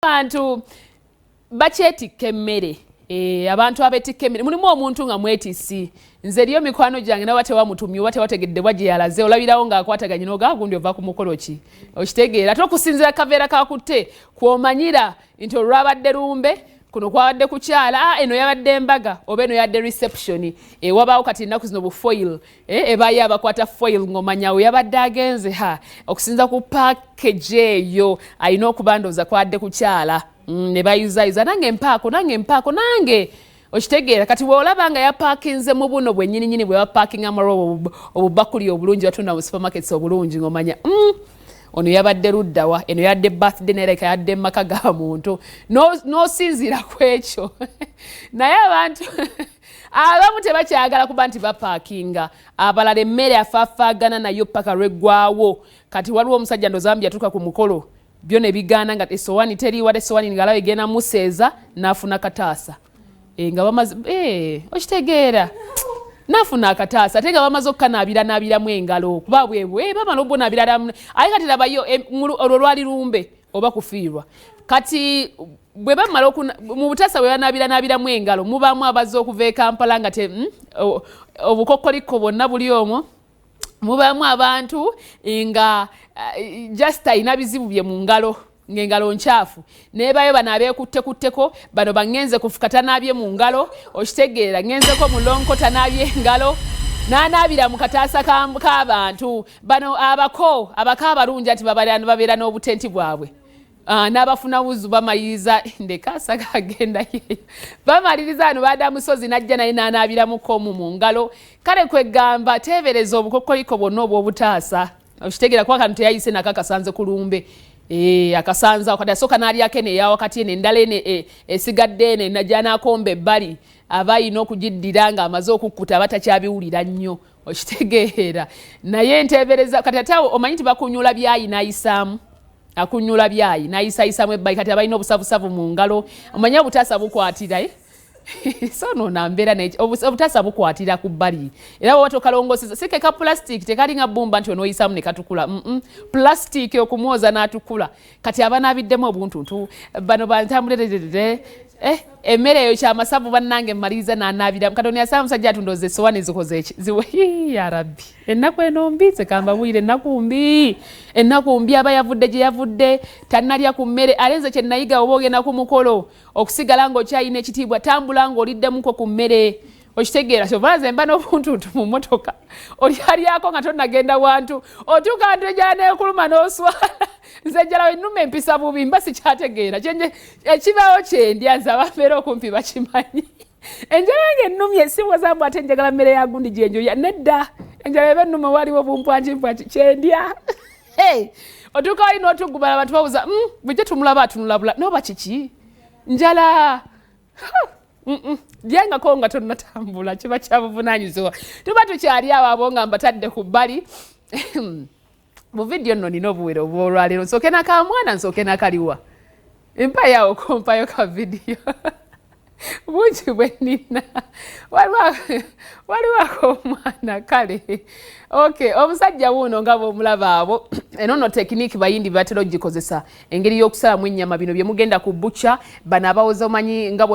Abantu bakyetikka emmere. Abantu abetikka emmere mulimu omuntu nga mwetisi. Nze eriyo mikwano gyange nawe tewamutumye oba tewategedde bwa gye yalaze, olabirawo ng'akwataganye n'ogaa gundi ova ku mukolo ki, okitegeera. Ate okusinziira kaveera kakutte kw'omanyira nti olwabadde lumbe, kuno kwabadde kukyala, eno yabadde embaga oba eno yadde reception. Wabaawo kati ennaku zino bu foil, ebaayo abakwata foil ng'omanya we yabadde agenze. Ha, okusinza ku package eyo alina okuba ndowooza kwadde kukyala. Ne bayuzayuza, nange mpaako, nange mpaako, nange, okitegeera. Kati bw'olaba nga yapaakinze mu buno bwennyininyini bwe bapaakinga mu obubakuli obulungi batunda mu supermarkets obulungi, ng'omanya ono yabadde luddawa, eno yadde birthday, nereka yadde maka ga muntu, n'osinziira ku ekyo. Naye abantu abamu tebakyagala kuba nti bapaakinga, abalala emmere afaafaagana nayo paka lweggwawo. Kati waliwo omusajja ndozambi yatuuka ku mukolo byo ne bigaana nga esowani teriiwa, esowani ngalawo egenda museeza, n'afuna kataasa. Nga bamaze, okitegeera, nafuna akataasa ate nga bamaze okukanaabiranaabiramu engalo, kuba bwebwe bamala obunaabiranamu. Aye kati labayo, olwo lwali lumbe oba kufiirwa. Kati bwe bamala mu butaasa bwe banaabiranaabiramu engalo, mubaamu abazze okuva e Kampala nga obukokoliko bwonna buli omwo. Mubaamu abantu nga just alina bizibu bye mu ngalo, ng'engalo nkyafu, nebayo bano abeekuttekutteko, bano baŋŋenze kufuka tanaabye mu ngalo, okitegeera, ŋŋenzeko mulonko tanaabye engalo, n'anaabira mu kataasa k'abantu. Bano abako abako abalungi ati babeera n'obutenti bwabwe. N'abafuna wuzu bamaliriza, ndeka asaga agenda yeyo, bamaliriza ano baada musozi najja naye n'anaabiramuko omu mu ngalo. Kale kwegamba teebereza obukokoliko bwonna obw'obutaasa, okitegeera, kuba kano teyayise nako akasanze ku lumbe. Akasanza kati asooka n'alyako eno eyawakati, eno endala eno esigadde eno enajja n'akomba ebbali, aba ayina okugiddira ng'amaze okukkuta, aba takyabiwulira nnyo, okitegeera. Naye nteebereza kati ate awo omanyi nti bakunyula byayi n'ayisaamu, akunyula byayi n'ayisayisamu ebbali. Kati abalina obusavusavu mu ngalo, omanyi obutaasa bukwatira, eh? So no nambeera naye obutaasa bukwatira ku bbali, era bwoba tokalongoseza, si ke ka plastic, tekalinga bbumba nti onooyisamu ne katukula. Plastic okumwoza n'atukula. Kati abanaabiddemu obuntuntu bano bantambulere, emmere eyo kyamasavu bannange, mmaliriza n'anaabiramu. Kati ono yasaba musajja atundooza esowani zikoze eki ziwe. Ya Rabbi, ennaku eno mbi, nze kambabuulire, ennaku mbi, ennaku mbi. Aba yavudde gye yavudde tannalya ku mmere. Ate nze kye nayiga, oba ogenda ku mukolo, okusigala ng'okyalina ekitiibwa, tambula ng'oliddemuko ku mmere, okitegeera. Kyova nze mba n'obuntuntu mu mmotoka, olyalyako nga tonnagenda wantu, otuuka ntu enjala neekuluma n'oswala. Nze enjala wennuma empisa bubi, mba sikyategeera ekibaawo kyendya. Nze abambeera okumpi bakimanyi, enjala yange ennumye siwazambu ate njagala mmere ya gundi gyenjoya, nedda. Enjala eba ennuma, waliwo bumpwankimpwanki kyendya. Otuuka wali n'otugubala, abantu babuuza, bujje tumulaba atunulabula noba kiki, njala. Lyangako nga tonnatambula, kiba kya buvunaanyizibwa. Tuba tukyali awo, abo nga mbatadde ku bbali. Mu vidiyo nno nina obuwero obwolwaleero, nsooke nakamwana, nsooke nakaliwa, mpayawo kumpayo ka vidiyo bungi bwe nnina. Waliwo akomwana kale. Okay, omusajja wuuno nga bwomulaba abo, eno nno technique bayindi batera ogikozesa, engeri y'okusalamu ennyama. Bino bye mugenda ku butcher, bano abawoza omanyi nga